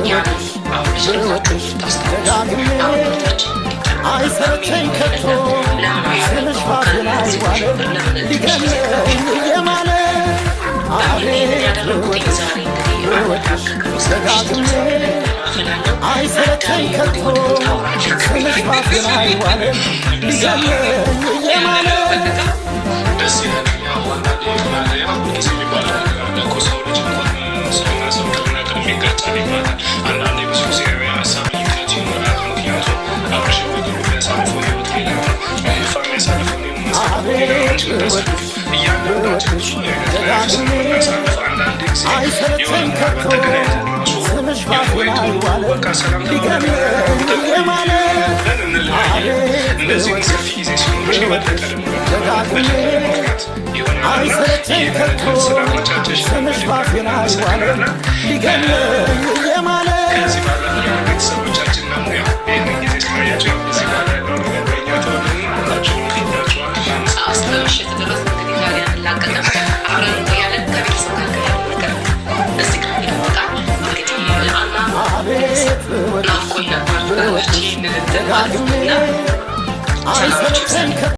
ያንን አሁን ልጅ ልብላችሁ ታስታውሱ አሁን ትምህርታችን አይሰለቸኝ ከቶ ስምሽ ባፌ ላይ ዋለ ሊገለኝ እየማለ። ይህንን አቤት ያደረጉት ብወድሽ ዛሬ እንግዲህ ብወድሽ አነጋገሩ እስከ ምሽት ደጋግሜ ድረስ አብረን አፈላለሁ። አይሰለቸኝ አዳሚ ከቶ ወዲህ ወዲህ ታወራለህ። ስምሽ ባፌ ላይ ዋለ ሊገለኝ እየማለ። ደስ ይላል። ያው አንዳንዴ ያው ሁልጊዜ የሚባለው ነገር አለ እኮ፣ ሰው ልጅ እንኳን ሰውና ሰው ቅልና ቅልም ይጋጫል ይባላል። አንዳንዴ ብዙ ጊዜ የሀሳብ ልዩነት ይኖራል። ምክንያቱም አብርሽ በግሉ የሚያሳልፈው ህይወት ሌላ ነው። ይፋ የሚያሳልፈው እኔ የማሳልፈው ሌላ ነው። አንቺ የምታሳልፊው፣ እያንዳንዳችን ብዙ አይነት life ስለምናሳልፍ አንዳንዴ ጊዜ የሆነ አይሰለቸኝ ምናልባት ከቶ ተገናኝተን ራሱ ስምሽ ያው ባፌ ወይ ላይ ቶሎ ዋለ በቃ ሰላም ሊገለኝ ተባብለን እየማለ። ብለን እንለያያለን። አቤት እንደዚህ ግን ብወድሽ ሰፊ ጊዜ ሲኖርሽ የበለጠ ብወድሽ ደግሞ ደጋግሜ በለጠ ለማውራት ይሆናል እና አይሰለቸኝ ይህንን ከቶ እድል ስላመቻቸሽ ስምሽ ባፌ በድጋሚ ላይ ዋለ እናመሰግናለን። ሊገለኝ እየማለ። ከዚህ ባለፈ ደግሞ ቤተሰቦቻችን ደግሞ ያው ይህንን ጊዜ ስላያቸው ያው ከዚህ በኋላ ያለው ነገር በእኛ ተወልን፣ ሁላችሁም ፊታችኋል። እስከ ምሽት ድረስ እንግዲህ ዛሬ አንላቀቅም። አብረን እንቆያለን። ከቤተሰብ ጋር ግን ያለው ነገር እዚህ ጋር ይበቃል። እንግዲህ አና አቤት ብወድሽ ናፍቆኝ ነበር ብወድሽ ይህንን እንትን ማለት ደጋግሜ እና ሰላማችሁ አይሰለቸኝ ይብዛልኝ።